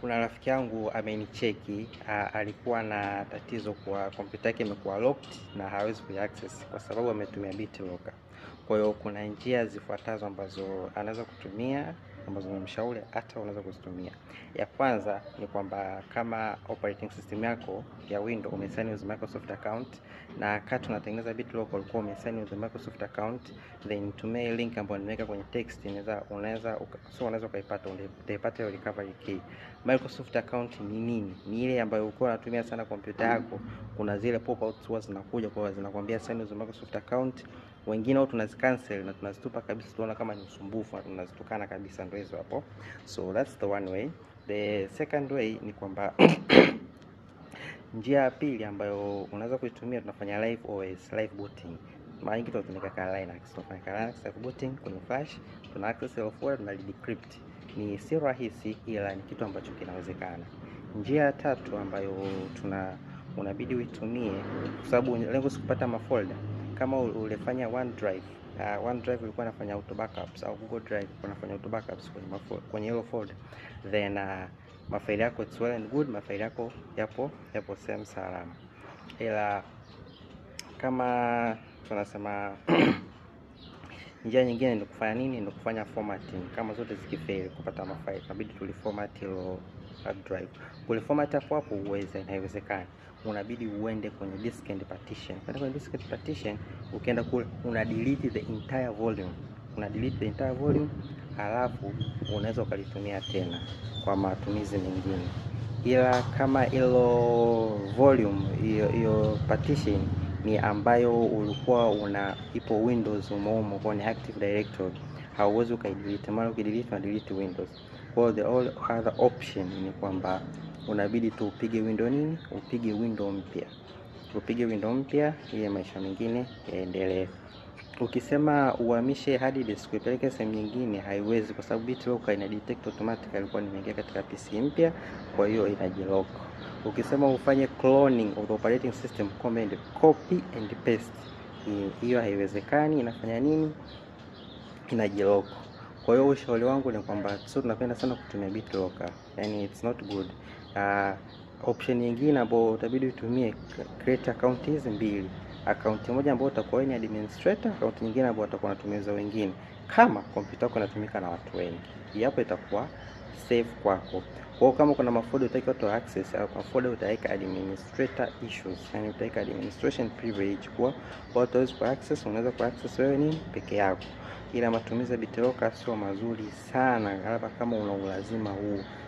Kuna rafiki yangu amenicheki, alikuwa na tatizo kwa kompyuta yake imekuwa locked na hawezi kuiaccess kwa sababu ametumia BitLocker. Kwa hiyo kuna njia zifuatazo ambazo anaweza kutumia ambazo nimemshauri hata unaweza kuzitumia. Ya kwanza ni kwamba kama operating system yako ya Windows umesign with Microsoft account na kati unatengeneza BitLocker ulikuwa umesign with Microsoft account, then tumia link ambayo nimeweka kwenye text, unaweza so unaweza ukaipata, utaipata hiyo recovery key. Microsoft account ni nini? Ni ile ambayo ulikuwa unatumia sana kompyuta yako, kuna zile pop outs huwa zinakuja kwa zinakwambia sign with Microsoft account. Wengine wao tunazicancel na tunazitupa kabisa, tunaona kama ni usumbufu na tunazitukana kabisa, ndio hizo hapo. So that's the one way. The second way ni kwamba njia ya pili ambayo unaweza kuitumia, tunafanya live OS, live booting. Mara nyingi tunatumika kama Linux, tunafanya kama Linux live booting kwenye flash, tuna access ile folder, tuna decrypt. Ni sio rahisi, ila ni kitu ambacho kinawezekana. Njia ya tatu ambayo tuna unabidi uitumie, kwa sababu lengo si kupata mafolder. Kama ulifanya OneDrive, OneDrive ilikuwa inafanya auto backups au Google Drive ilikuwa inafanya auto backups kwenye hilo folder, then mafaili yako, it's well and good, mafaili yako yapo sehemu salama, ila kama tunasema njia nyingine ni kufanya nini? Ni kufanya formatting. Kama zote zikifeli kupata mafaili, inabidi tuliformat hilo hard drive. Kuliformat hapo hapo uweze, haiwezekani. Unabidi uende kwenye disk and partition. Kwenda kwenye disk and partition, ukienda kule una delete the entire volume, una delete the entire volume, halafu unaweza ukalitumia tena kwa matumizi mengine, ila kama hilo volume, hiyo hiyo partition ni ambayo ulikuwa una ipo Windows umo kwa ni Active Directory, hauwezi ukaidelete, maana ukidelete una delete Windows. Kwa hiyo the all other option ni kwamba unabidi tu upige window nini, upige window mpya, upige window mpya ili maisha mengine yaendelee. Ukisema uhamishe hard disk uipeleke sehemu nyingine, haiwezi, kwa sababu BitLocker ina detect automatically kuwa nimeingia katika PC mpya, kwa hiyo inajilock. Ukisema ufanye cloning of the operating system, command copy and paste, hiyo haiwezekani. Inafanya nini? Inajilock. Kwa hiyo ushauri wangu ni kwamba sio tunapenda sana kutumia BitLocker, yani it's not good. Option nyingine ambayo utabidi utumie, create account hizi mbili, account moja ambayo utakuwa ni administrator, account nyingine ambayo utakuwa unatumia wengine. Kama kompyuta yako inatumika na watu wengi, hapo itakuwa safe kwako. Kwa hiyo kama kuna mafolder utaki watu access au kwa folder utaweka administrator issues, yani utaweka administration privilege kwa watu hawezi ku access, unaweza ku access wewe nini peke yako. Ila matumizi ya BitLocker sio mazuri sana, labda kama una ulazima huu.